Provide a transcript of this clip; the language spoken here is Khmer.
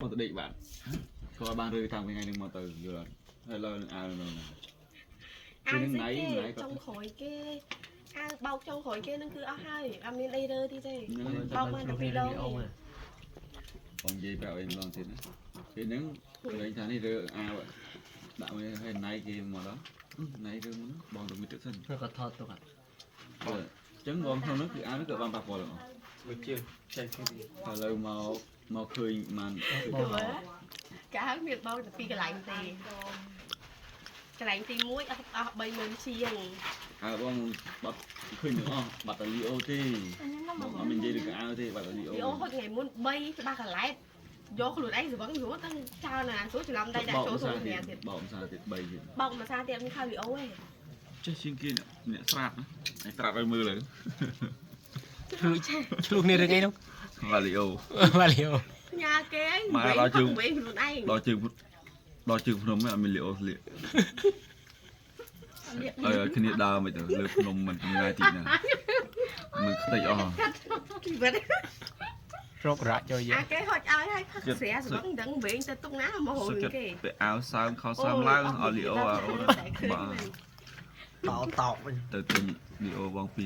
បងទៅដេកបាត់គាត់បានរើតាំងពីថ្ងៃនេះមកទៅយល់អត់ហើយឡើយនឹងអាវនៅណា អាវ នឹងណៃ ស្អីគេ ណៃគាត់ ចុងក្រោយគេអាវបោកចុងក្រោយគេនឹងគឺអស់ហើយអត់មានអីរើទៀតទេ ហ្នឹង បោកបានតែពីរដងទេ បងនិយាយប្រាប់ឯងម្ដងទៀតណាពេលហ្នឹងលេងថានេះរើអាវដាក់មួយហើយណៃគេមកដល់ណៃរើមុនបងទៅមួយទឹកសិន គាត់ថតទុកអត់ អញ្ចឹងបងក្នុងនោះគឺអាវនោះក៏បានប៉ះពាល់ទាំងអស់ មួយជាងចែកគ្នា ឥឡូវមកមកឃើញបាន មើលកាលមានបោកតែពីរកន្លែងទេកន្លែងទី1អស់អស់30000ជាង អាវបងបាត់ឃើញទាំងអស់បាត់តែលីអូទេបងអត់មាននិយាយឬក៏អាវទេបាត់តែលីអូ លីអូហត់ថ្ងៃមុន3ច្បាស់កន្លែតយកខ្លួនឯងស្វឹងស្រួលទាំងចោលណាស្រួលច្រឡំដៃដាក់ចូលចូលគ្នាទៀត បោកភាសាទៀត3ទៀត បោកមួយសាទៀតមានខៅលីអូឯង ចេះជាងគេអ្នកស្រាតណាឯស្រាតឲ្យមើលលើ ឆ្លុះឆ្លុះគ្នារឿងអីនោះ វ៉ាលីអូ វ៉ាលីអូ ញ៉ាគេឯង មកដល់ជើង វិញខ្លួនឯង ដល់ជើងដល់ជើងភ្នំអត់មានលីអូស្លៀកឲ្យគ្នាដើរមិនទៅលើភ្នំមិនចម្ងាយតិចណាមិនខ្ទេចអស់ ជីវិត រករ៉ាក់ចូលយើ អាគេហត់ឲ្យហើយផឹកស្រាស្វឹងដឹងវិញទៅទុកណាមកហូរ សុខចិត្ត គេ ទៅអាវសើមខោសើមឡើងអត់លីអូអាអូន តែឃើញ បាទ មែន តោតោកវិញ ទៅទិញលីអូបងពី